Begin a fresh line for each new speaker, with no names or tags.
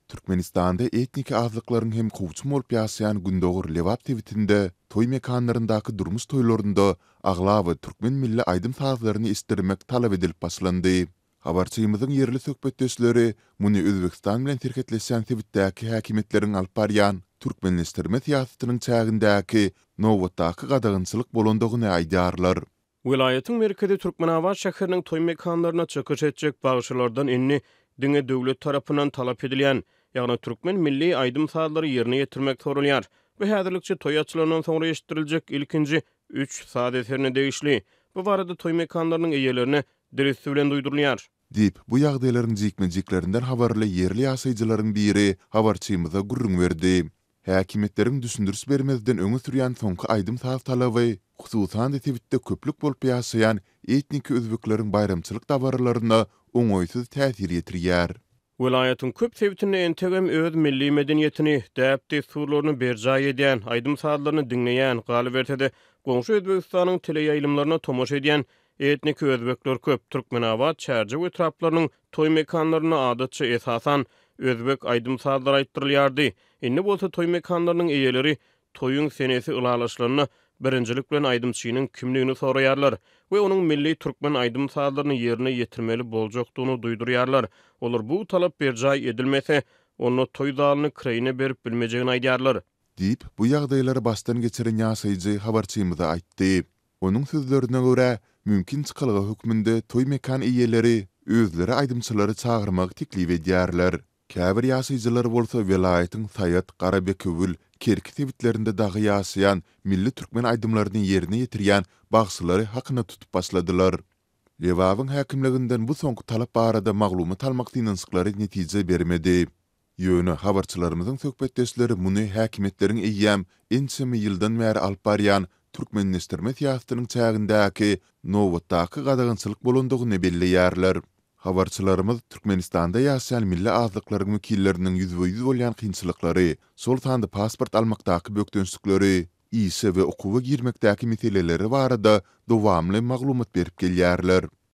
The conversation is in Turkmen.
Türkmenistanda etniki azlyklaryň hem kowçum bolup ýaşaýan gündogar Lebap sebitinde toý mekanlaryndaky durmuş toýlarynda aglaba türkmen milli aýdym-sazlaryny eşitdirmek talap edilip başlandy. Habarçymyzyň ýerli söhbetdeşleri muny Özbegistan bilen serhetleşýän sebitdäki häkimiýetleriň alyp barýan türkmenleşdirme syýasatynyň çägindäki nobatdaky gadagançylyk bolandygyny aýdýarlar.
Welaýatyň merkezi Türkmenabat şäheriniň toý mekanlarynda çykyş etjek bagşylardan indi diňe döwlet tarapyndan talap edilýän, ýagny türkmen milli aýdym-sazlary ýerine ýetirmek soralýar. Bu häzirlikçe toý açylandan soňra eşitdiriljek ilkinji üç saz eserine degişli. Bu barada toý mekanlarynyň eýelerine dil üsti bilen duýdurylýar.
Diýip, bu ýagdaýlaryň jikme-jiklerinden habarly ýerli ýaşaýjylaryň biri habarçymyza gürrüň berdi. Häkimiýetleriň düşündiriş bermezden öňe sürýän soňky aýdym-saz talaby, hususan-da sebitde köplük bolup ýaşaýan etniki özbekleriň baýramçylyk dabaralaryna oňaýsyz täsir ýetirýär.
Welaýatyň köp sebitinde entegem öz milli medeniýetini, däp-dessurlaryny berjaý edýän, aýdym-sazlaryny diňleýän, galyberse-de, goňşy Özbegistanyň teleýaýlymlaryna tomaşa edýän etniki özbekler köp. Türkmenabat, Çärjew etraplarynyň toý mekanlarynda adatça, esasan, özbek aýdym-sazlary aýtdyrylýardy. Indi bolsa toý mekanlarynyň eýeleri toýuň senesi ylalaşylanda birinjilik bilen aýdymçynyň kimdigini soraýarlar we onuň milli türkmen aýdym-sazlaryny ýerine ýetirmeli boljakdygyny duýdurýarlar. Olar bu talap berjaý edilmese, onda toý zalyny kireýine berip bilmejegini aýdýarlar.
Diýip, bu ýagdaýlary başdan geçiren ýaşaýjy habarçymyza aýtdy. Onuň sözlerine görä, mümkin çykalga hökmünde toý mekan eýeleri özleri aýdymçylary çagyrmagy teklip edýärler. Käbir ýaşaýjylar bolsa welaýatyň Saýat, Garabekewül, Kerki sebitlerinde dagy ýaşaýan milli türkmen aýdymlaryny ýerine ýetirýän bagşylary hakyna tutup başladylar. Lebabyň häkimliginden bu soňky talap barada maglumat almak synanyşyklary netije bermedi. Ýöne habarçylarymyzyň söhbetdeşleri muny häkimiýetleriň eýýäm ençeme ýyldan bäri alyp barýan türkmenleşdirme syýasatynyň çägindäki nobatdaky gadagançylyk bolandygyny belleýärler. Habarçylarymyz Türkmenistanda ýaşaýan milli azlyklaryň wekilleriniň ýüzbe-ýüz bolýan kynçylyklary, şol sanda pasport almakdaky bökdençlikleri, işe we okuwa girmekdäki meseleleri barada dowamly maglumat berip gelýärler.